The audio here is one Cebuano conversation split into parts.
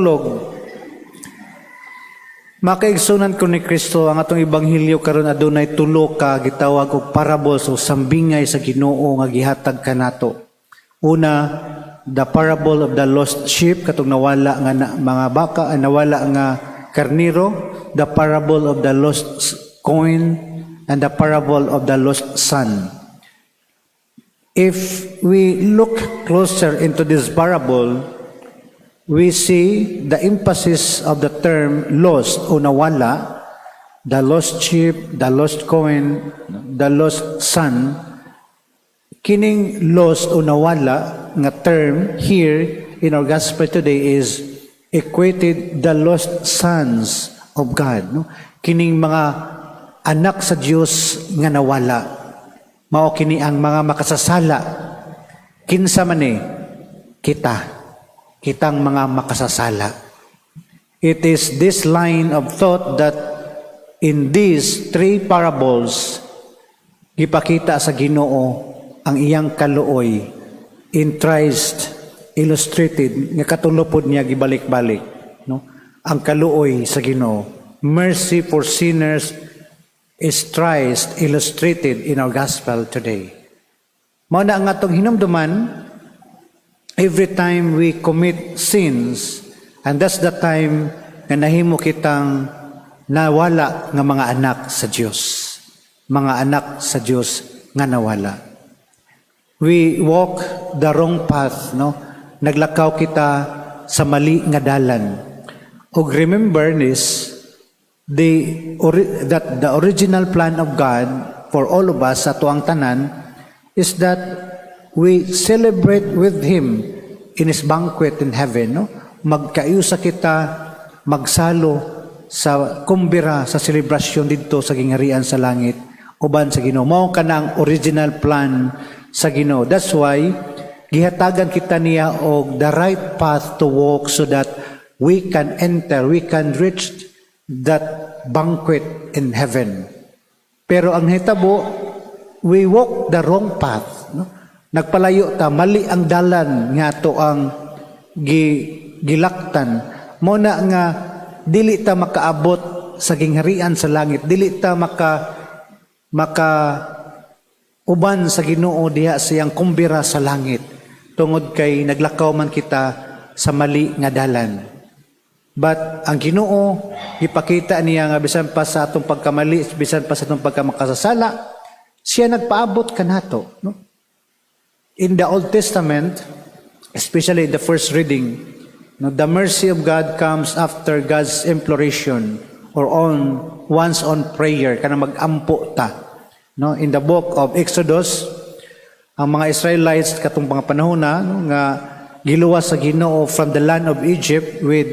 Log. Mga kaigsuonan ko ni Kristo, ang atong ebanghelyo karon adunay tulo ka gitawag og parables o sambingay sa Ginoo nga gihatag kanato. Una, the parable of the lost sheep, katong nawala nga mga baka, nawala nga karniro, the parable of the lost coin, and the parable of the lost son. If we look closer into this parable, we see the emphasis of the term "lost" o nawala, the lost sheep, the lost coin, the lost son. Kining "lost" o nawala nga term here in our gospel today is equated the lost sons of God. No? Kining mga anak sa Dios nga nawala. Mao kini ang mga makasasala. Kinsa man ni? Kita. Kitang mga makasasala. It is this line of thought that in these three parables, gipakita sa Ginoo ang iyang kaluoy in Christ illustrated nga katulo pod niya gibalik-balik, no? Ang kaluoy sa Ginoo, mercy for sinners, is thrice illustrated in our gospel today. Mao na ang atong hinumduman every time we commit sins, and that's the time nga nahimo kitang nawala nga mga anak sa Dios, mga anak sa Dios nga nawala. We walk the wrong path, no? Naglakaw kita sa mali nga dalan. Og remember this, that the original plan of God for all of us, sa atuang tanan, is that we celebrate with Him in His banquet in heaven, no? Magkaiusa kita magsalo sa kumbira, sa selebrasyon didto sa gingharian sa langit uban sa Ginoo. Mao kana ang original plan sa Ginoo. That's why gihatagan kita niya og the right path to walk so that we can enter, we can reach that banquet in heaven. Pero ang hitabo, we walk the wrong path. No? Nagpalayo ta, mali ang dalan nga ato ang gilaktan. Mao na nga dili ta makaabot sa gingharian sa langit, dili ta maka uban sa Ginoo diha sa iyang kumbira sa langit tungod kay naglakaw man kita sa mali nga dalan. But ang Ginoo, ipakita niya nga bisan pa sa atong pagkamali, bisan pa sa atong pagkamakasasala, siya nagpaabot kanato, no? In the Old Testament, especially in the first reading, no, the mercy of God comes after God's imploration or on one's own prayer, kana magampo ta. No, in the book of Exodus, ang mga Israelites katong mga panahon na, no, nga giluwas sa Ginoo from the land of Egypt with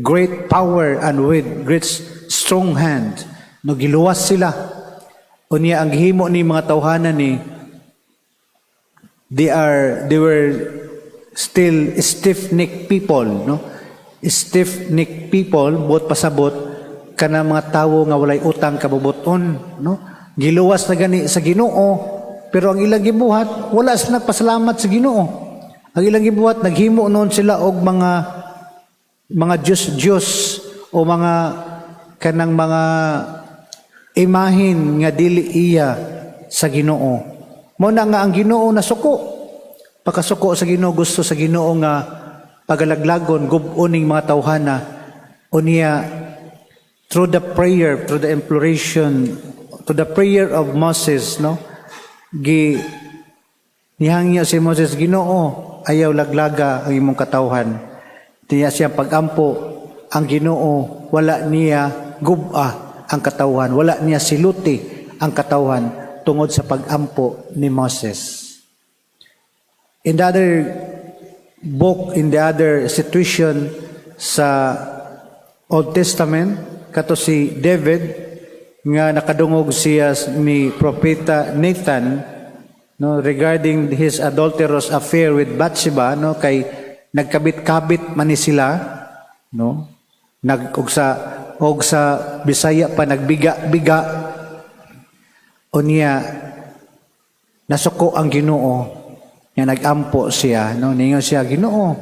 great power and with great strong hand. No, giluwas sila. Unya ang gihimo ni mga tawhana ni, they were still stiff-necked people, no? Stiff-necked people, buot pasabot kana mga tawo nga walay utang kabubut-on, no? Giluwas na gani sa Ginoo, pero ang ilang gibuhat, wala sila nagpasalamat sa Ginoo. Ang ilang gibuhat, naghimo noon sila og mga Diyos Diyos o mga kanang mga imahin nga dili iya sa Ginoo. Mao na nga ang Ginoo nasuko. Pagkasuko sa Ginoo, gusto sa Ginoo nga pagalaglagon, gub-on ning mga tawhana. Unya through the prayer, through the imploration, to the prayer of Moses, no? Gi nihangyo si Moses, "Ginoo, ayaw laglaga ang imong katawhan." Tiya siya pagampo, ang Ginoo wala niya gub-a ang katawhan, wala niya siluti ang katawhan tungod sa pagampo ni Moses. In the other book, in the other situation sa Old Testament, kato si David nga nakadungog siya ni Propeta Nathan, no, regarding his adulterous affair with Bathsheba, no, kay nagkabit-kabit man ni sila, no, nag og sa Bisaya pa, nagbiga-biga. Unya nasuko ang Ginoo nga nagampo siya, no? Ningon siya, "Ginoo,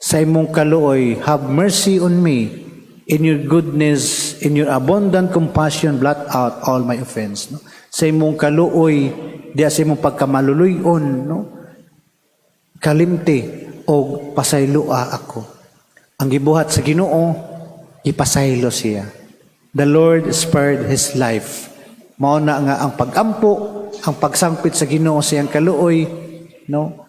Sa imong kaluoy, have mercy on me. In your goodness, in your abundant compassion, blot out all my offense. No? Sa imong kaluoy, diya sa imong pagkamaluluyon, no? Kalimti og pasayloa ako. Ang gibuhat sa Ginoo, gipasaylo siya. The Lord spared his life. Mao na nga ang pagampo, ang pagsangpit sa Ginoo sa iyang kaluoy, no?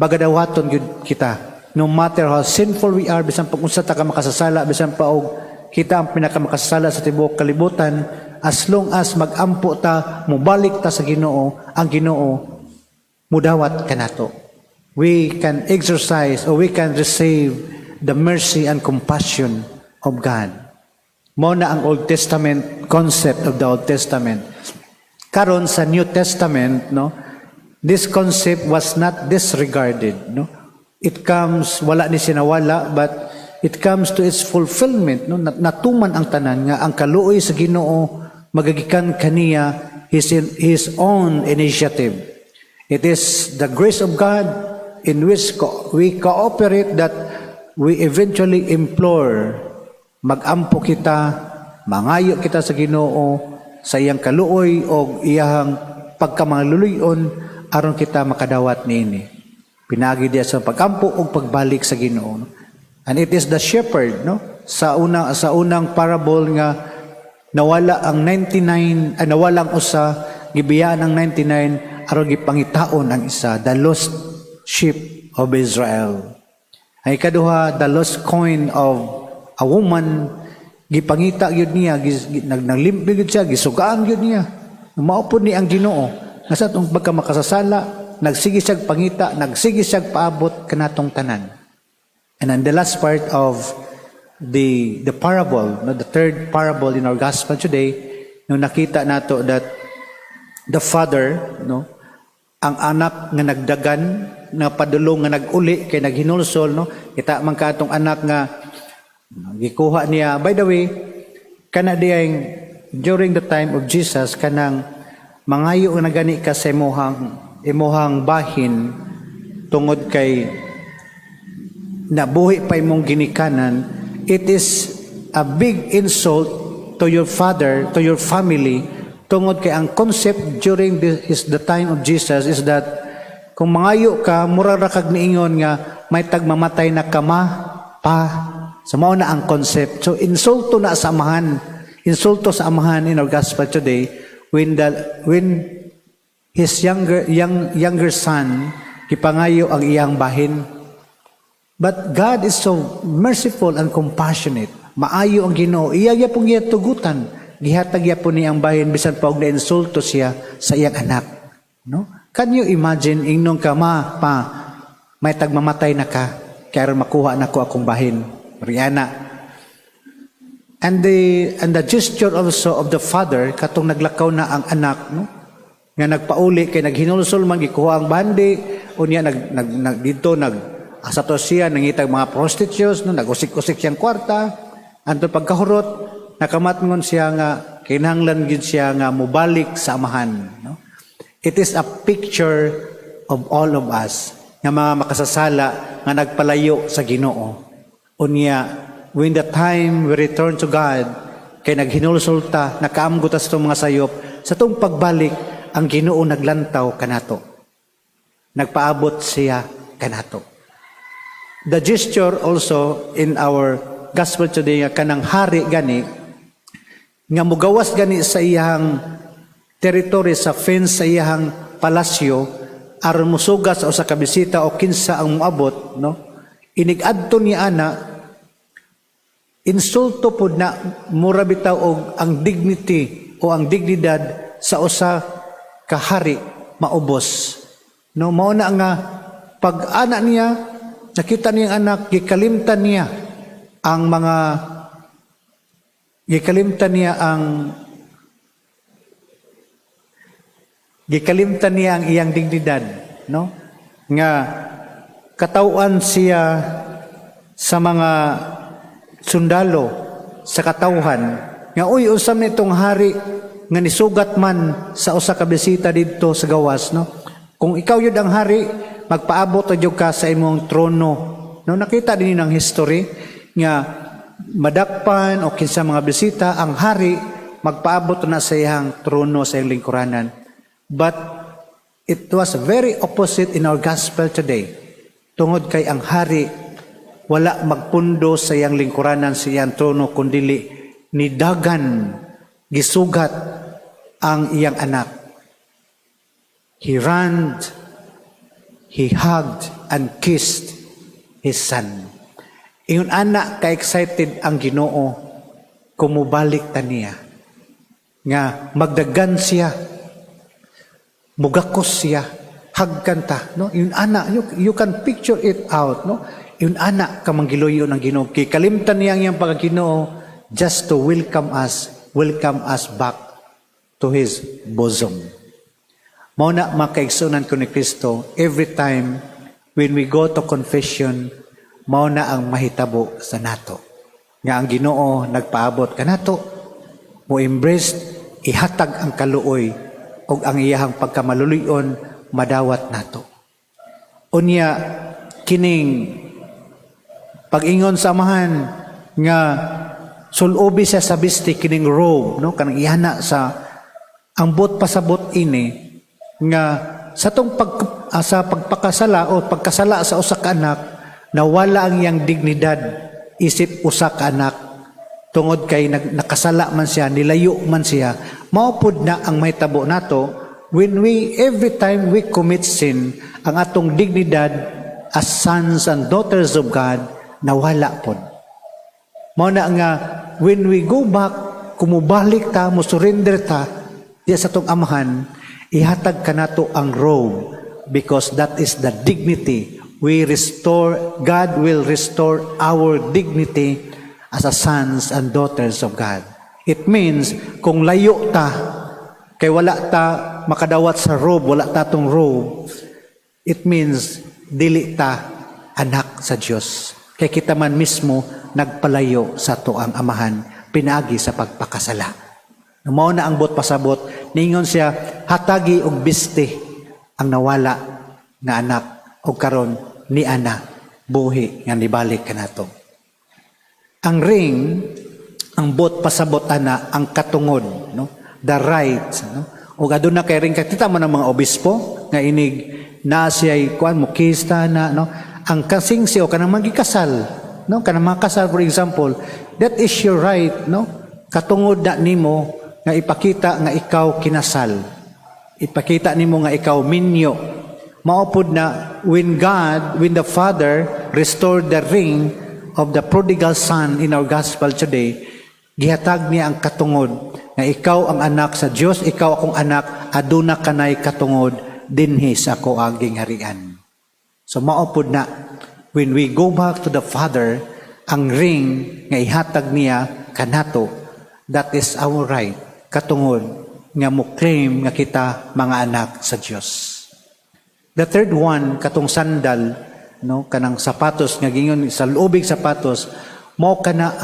Magadawaton gyud kita. No matter how sinful we are, bisan pag unsa ta ka makasasala, bisan pa og kita ang pinakamakasasala sa tibuok kalibutan, as long as magampo ta, mobalik ta sa Ginoo, ang Ginoo mudawat kanato. We can exercise or we can receive the mercy and compassion of God. Mao na ang Old Testament, concept of the Old Testament. Karon sa New Testament, no, this concept was not disregarded, no. It comes, wala ni sinawala, but it comes to its fulfillment, no. Natuman ang tanan nga ang kaluoy sa Ginoo magagikan kaniya his own initiative. It is the grace of God in which we cooperate that we eventually implore, magampo kita, mangayo kita sa Ginoo sa iyang kaluoy o iyang pagkamaluluyon aron kita makadawat niini. Pinaagi diya sa pagampo o pagbalik sa Ginoo. No? And it is the shepherd, no? Sa unang parable nga nawala ang 99, ay nawala ang usa, gibiyaan ang 99 aron gipangitaon ang isa, the lost sheep of Israel. Ang ikaduha, the lost coin of a woman, gipangita gyud niya, naglimpi gyud siya, gisugaan gyud niya. Mao pod ni ang Ginoo. Nga sa atong pagkamakasasala, nagsige siyag pangita, nagsige siyag paabot kanatong tanan. And then the last part of the parable, no, the third parable in our gospel today, no, nakita nato that the father, no, ang anak nga nagdagan, na padulong nga nag-uli kay naghinulsol, no, kita man ka atong anak nga gikuha niya. By the way, kana diyang during the time of Jesus, kanang mangayo na gani ka sa imuhang bahin tungod kay nabuhi pa imong ginikanan, it is a big insult to your father, to your family, tungod kay ang concept during the time of Jesus is that kung mangayo ka, mura ra kag niingon nga may tagmamatay na ka, ma, pa. So mao na ang concept. So insulto na sa amahan. Insulto sa amahan in our gospel today when his younger son gipangayo ang iyang bahin. But God is so merciful and compassionate. Maayo ang Ginoo. Iya gyapon gitugutan. Gihatag gyapon niya ang bahin bisan pa og nainsulto siya sa iyang anak. No? Can you imagine ingnon ka, "Ma, pa, may tagmamatay na ka kaya aron makuha nako akong bahin"? Riana. And the gesture also of the father katong naglakaw na ang anak, no, nga nagpauli kay naghinulsol man, gikuha ang bandi, unya nag, nag, nag dito nag asa to siya nangitag mga prostitutes, no, nagusik-usik siyang kwarta. Anto pagkahurot, nakamatngon siya nga kinahanglan gid siya nga mobalik sa amahan, no. It is a picture of all of us nga mga makasasala nga nagpalayo sa Ginoo. Unya, when the time we return to God, kay naghinulsol ta, nakaamgo ta sa atong mga sayop, sa atong pagbalik, ang Ginoo naglantaw kanato. Nagpaabot siya kanato. The gesture also in our gospel today nga kanang hari gani nga mugawas gani sa iyang territory, sa fence sa iyang palasyo, aron musugat sa usa ka bisita o kinsa ang moabot, no, inig-adto niya ana, insulto pud na, mura bitaw og ang dignity o ang dignidad sa usa ka hari maubos, no. Mao na nga pag ana niya, nakita niya ang anak, gikalimtan niya ang iyang dignidad, no, nga kataw-an siya sa mga sundalo, sa katawhan nga, "Uy, unsa man itong hari nga nisugat man sa usa ka bisita didto sa gawas?" no. Kung ikaw yun ang hari, magpaabot na jud ka sa imong trono. No, nakita din ng history nga madakpan o kinsa mga bisita ang hari, magpaabot na sa iyang trono, sa iyang lingkuranan. But it was very opposite in our gospel today. Tungod kay ang hari wala magpundo sa iyang lingkuranan, sa iyang trono, kundili nidagan, gisugat ang iyang anak. He ran, he hugged and kissed his son. Ingon ana ka-excited ang Ginoo kung mobalik ta niya. Nga magdagan siya, mugakos siya, hagkan ta, no? Ingon ana, you can picture it out, no? Ingon ana ka manggiluyo ng Ginoo. Kay kalimtan niya ang iyang pagkaginoo just to welcome us back to His bosom. Mao na, mga kaigsunan ko ni Kristo, every time when we go to confession, mao na ang mahitabo sa nato. Nga ang Ginoo nagpaabot kanato, mo embrace, ihatag ang kaluoy ug ang iyahang pagkamaluluyon madawat nato. Unya kining pag-ingon sa Amahan nga sulubi siya sa bisti, kining robe, no, kanang ihana sa ang buot pasabot ini nga sa tong sa pagpakasala o pagkasala sa usa ka anak, nawala ang iyang dignidad isip usa ka anak tungod kay nakasala man siya, nilayo man siya. Mao pud na ang mahitabo nato when we every time we commit sin, ang atong dignidad as sons and daughters of God nawala pod. Mao na nga when we go back, kumubalik ta, mo surrender ta diya sa atong Amahan, ihatag kanato ang robe because that is the dignity we restore. God will restore our dignity as a sons and daughters of God. It means kung layo ta kay wala ta makadawat sa robe, wala ta tong robe, it means dili ta anak sa Dios. Kay kita man mismo nagpalayo sa atoang Amahan pinaagi sa pagpakasala. Mao na ang buot pasabot, ningon siya, hatagi og bisti ang nawala nga anak og karon ni ana buhi nga nibalik kanato. Ang ring, ang buot pasabot ana ang katungod, no? The right, no? Ug aduna kay ring, kita mo ng mga obispo nga inig na siya kuan mo kista na, no? Ang kasingsi o kanang magikasal, no? Kanang mga kasal, for example, that is your right, no? Katungod na nimo nga ipakita nga ikaw kinasal. Ipakita nimo nga ikaw minyo. Mao pud na when God, when the Father restored the ring of the prodigal son in our gospel today, gihatag niya ang katungod nga ikaw ang anak sa Dios, ikaw akong anak, aduna kanay katungod dinhi sa ako ang gingharian. So mao pud na when we go back to the Father, ang ring nga ihatag niya kanato, that is our right, katungod nga mo claim nga kita mga anak sa Dios. The third one, katong sandal, no, kanang sapatos nga gingon sa lubig sapatos, mao kana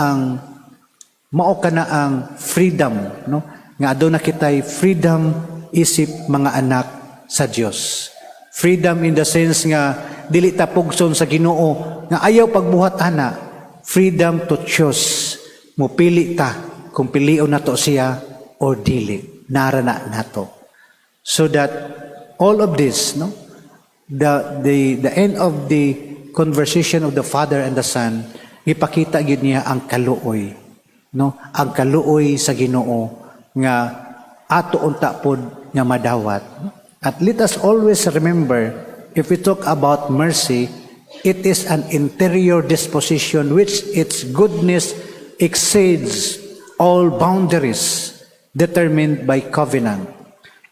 ang freedom, no? Nga aduna kitay freedom isip mga anak sa Dios. Freedom in the sense nga dili ta pugson sa Ginoo nga ayaw pagbuhat ana. Freedom to choose. Mupili ta kung pilion nato siya or dili. Nara na nato. So that all of this, no? The end of the conversation of the Father and the Son, ipakita gyud niya ang kaluoy, no? Ang kaluoy sa Ginoo nga ato unta pod nga madawat. At let us always remember, if we talk about mercy, it is an interior disposition which its goodness exceeds all boundaries determined by covenant.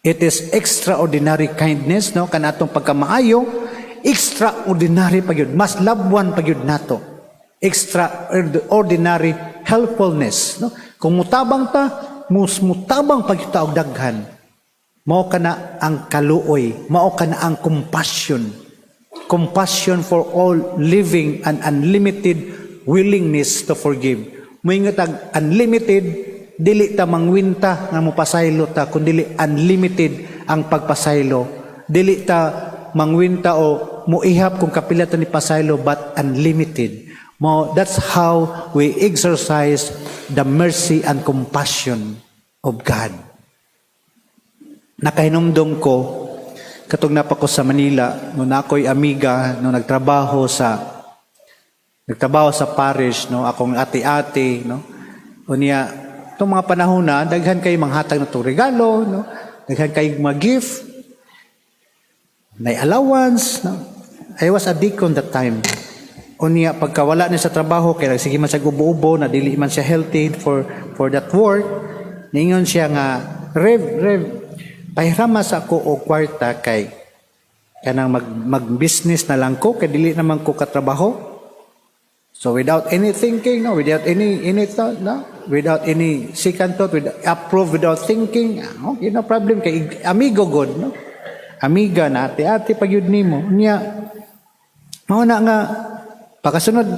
It is extraordinary kindness, no? Kanatong pagkamaayo, extraordinary pa gyud, mas labwan pa gyud nato. Extraordinary helpfulness, no? Kung mutabang ta, mus mutabang pa gyud ta og daghan. Mao kana ang kaluoy, mao kana ang compassion. Compassion for all living and unlimited willingness to forgive. Moingon tag unlimited, dili ta mangwinta nga mopasaylo ta, kundi unlimited ang pagpasaylo. Dili ta mangwinta o Muihap kung kapila ta ni pasaylo, but unlimited. Mo that's how we exercise the mercy and compassion of God. Nakahinumdom ko katong naa pa ko sa Manila, no, na ako'y amiga, no, nagtrabaho sa parish, no, akong ate-ate, no. Unya itong mga panahon na daghan kay manghatag na tong regalo, no, daghan kay mga gift, nay allowance, no. I was a deacon that time. Unya pagkawala niya sa trabaho kay nagsige man siya ubo-ubo na dili man siya healthy for that work, ningon siya nga, "Rev, Rev, pahirama sa ako og kwarta kay kanang mag business na lang ko kay dili naman ko katrabaho." So without any thinking, no, without any thought, no, without any second thought, with approve without thinking, ah, okay, no problem kay amigo god, no. Amiga na ate-ate pag yun nimo. Nya mao na nga pakasunod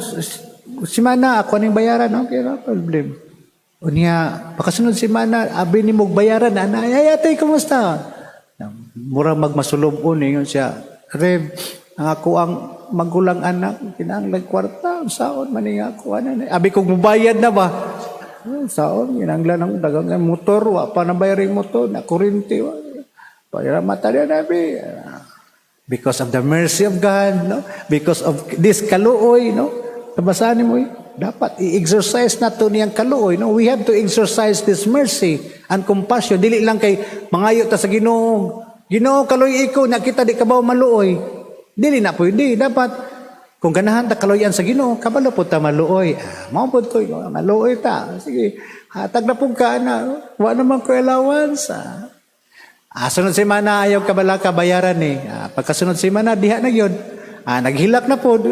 simana ako ning bayaran, okay, no problem. Unya pakasunod simana abi nimo bayaran ana, "Ay ate, kumusta?" Mura magmasulub-on, ingon siya, "Rev, ang ako ang magulang anak kinahanglan kwarta, saon man ni ako ana?" Abi kog mubayad na ba? "Ah, saon kinahanglan ang dagang motor, wa pa na bayaring motor, na kuryente wa. Para mata na abi." Because of the mercy of God, no? Because of this kaluoy, no? Nabasaan mo, eh. Dapat i-exercise nato niyang kaluoy, no? We have to exercise this mercy and compassion. Dili lang kay mangayo ta sa Ginoo. "Ginoo, kaluoy ko, nakita di ka ba maluoy?" Dili na pwede. Dapat kung ganahan ta kaluoyan sa Ginoo, kabalo po ta maluoy. Ah, mao pod ko, maluoy ta. Sige, hatag na pud ka na. Wa naman ko allowance. Ah. Ah, sunod semana ayaw kabalaka, bayaran ni. Ah, pagkasunod semana diha na gyud. Ah, naghilak na pod.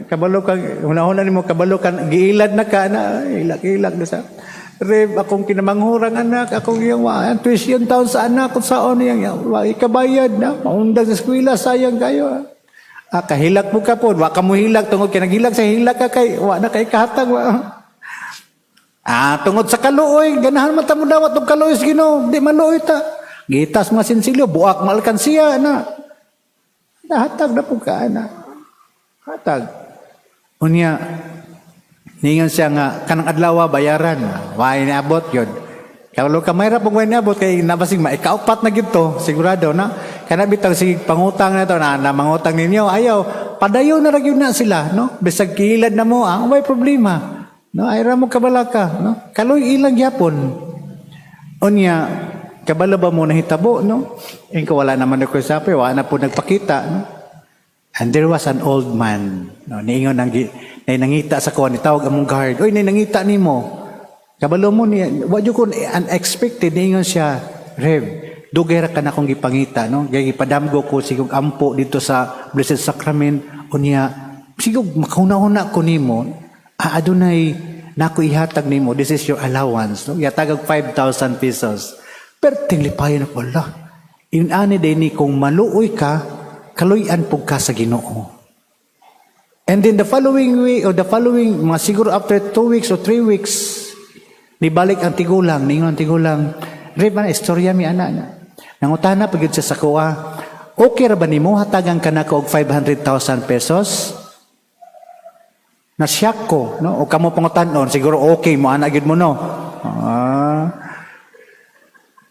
Kabalo ka hunahuna nimo, kabalo ka giilad na ka na hilak-hilak na sa. "Rev, akong kinamanghurang anak, akong iyang wa, ang tuition taon sa anak, kung saon niyang, wa ikabayad na, maundag sa eskwela, sayang kayo." Ah, kahilak mo ka po, wa ka mo hilak, tungod kay naghilak sa hilak ka kay, wa na kay kahatag, wa. Ah, tungod sa kaluoy, ganahan man ta mo dawat og kaluoy sa Ginoo, di maluoy ta. Gitas mga sinsilyo, buak malkansiya na. Nahatag na po ka na. Hatag. Unya, ningon siya nga, kanang adlaw bayaran. Why niabot yun? Kabalo ka may ra pong way niabot kay nabasig maikaupat na gyud to, sigurado na. Kana bitang sige pangutang na to na mangutang ninyo, ayaw padayon na ra gyud na sila, no? Bisag kilad na mo, ah, way problema. No, ay ra mo kabalaka, no? Kaloy ilang gyapon. Unya, kabalo ba mo nahitabo, no? Ingko wala naman ako sapi, wala na po nagpakita, no? And there was an old man, no, niingon ang nay nangita sa kuan, nitawag among guard, "Oy, nay nangita nimo." Kabalo mo niya, wa jud ko unexpected, niingon siya, "Rev, dugay ra ka na akong gipangita, no? Gay gipadamgo ko sigog ampo dito sa Blessed Sacrament, unya sigog makahuna-huna ko nimo, ah, adunay nako ihatag nimo, this is your allowance," no? Gihatag og 5,000 pesos. Pero tinglipayan ako, ala. Inani din ni kung maluoy ka, kaluyan pug ka sa Ginoo. And then the following week, or the following, mga siguro after 2 weeks or 3 weeks, nibalik ang tigulang, ningon ang tigulang, "Rev, ana, istorya mi ana na. Nangutana pag siya sa kuha, okay ra ba nimo hatagan ka nako og 500,000 pesos?" Na-shock ko, no? O kamo pangutan-on, siguro okay mo, ana gyud mo, no? Ah.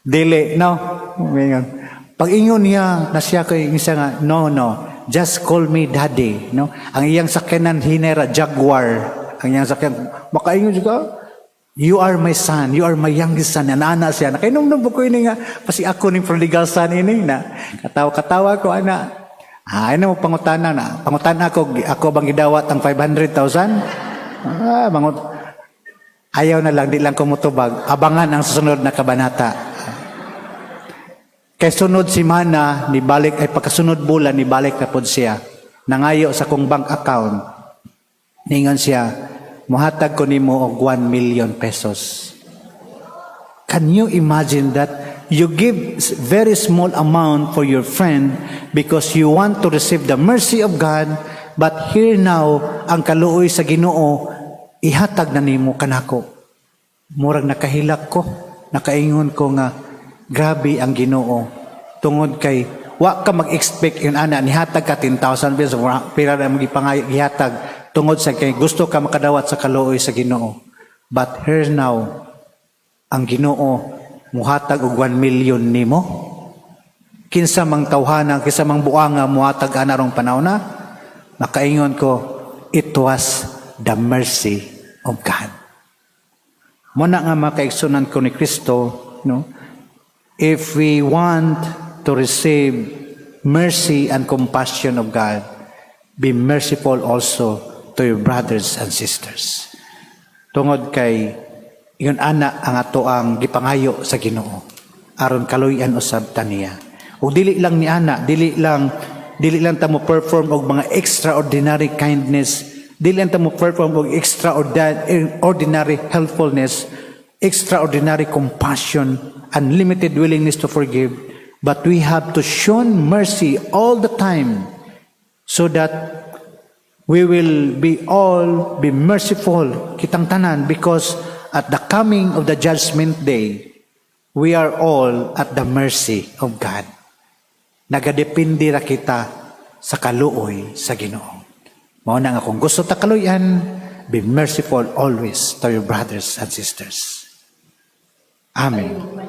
Dili, no? Ingon. Pag ingon niya, na-shock ko, ingon siya nga, "No, no, just call me daddy," no? Ang iyang sakyanan, hinera, Jaguar. Ang iyang sakyanan, makaingon siya, "You are my son, you are my youngest son." Anana siya. Nakainumdum po ko ini nga, pasi ako ning prodigal son ini na. Katawa-katawa ko, ana. Ah, ano mo pangutana na? Pangutana ako, ako bang gidawat ang 500,000? Ah, mangut ayaw na lang, di lang ko mutubag. Abangan ang susunod na kabanata. Kay sunod simana, nibalik, ay pagkasunod bulan, nibalik na pod siya. Nangayo sa kong bank account. Ningon siya, "Muhatag ko nimo og 1 million pesos." Can you imagine that? You give very small amount for your friend because you want to receive the mercy of God, but here now, ang kaluoy sa Ginoo, ihatag na nimo kanako. Murag nakahilak ko, nakaingon ko nga, grabe ang Ginoo. Tungod kay Wa ka mag-expect yun ana, nihatag ka 10,000 pesos, pira na mong gihatag tungod sa kay gusto ka makadawat sa kaluoy sa Ginoo. But here now, ang Ginoo muhatag og 1 million nimo. Kinsa mang tawhana, kinsa mang buanga muhatag ana rong panahon na? Makaingon ko, it was the mercy of God. Mao na nga, mga kaigsunan ko ni Kristo, no? If we want to receive mercy and compassion of God, be merciful also to your brothers and sisters. Tungod kay yun ana ang ato ang gipangayo sa Ginoo aron kaluy-an usab ta niya. Ug dili lang ni ana, dili lang ta mo perform og mga extraordinary kindness, dili lang ta mo perform og extraordinary helpfulness, extraordinary compassion, unlimited willingness to forgive, but we have to show mercy all the time so that we will be all be merciful kitang tanan, because at the coming of the judgment day, we are all at the mercy of God. Nagadepende ra kita sa kaluoy sa Ginoo. Mao na nga kung gusto ta kaluyan, be merciful always to your brothers and sisters. Amen.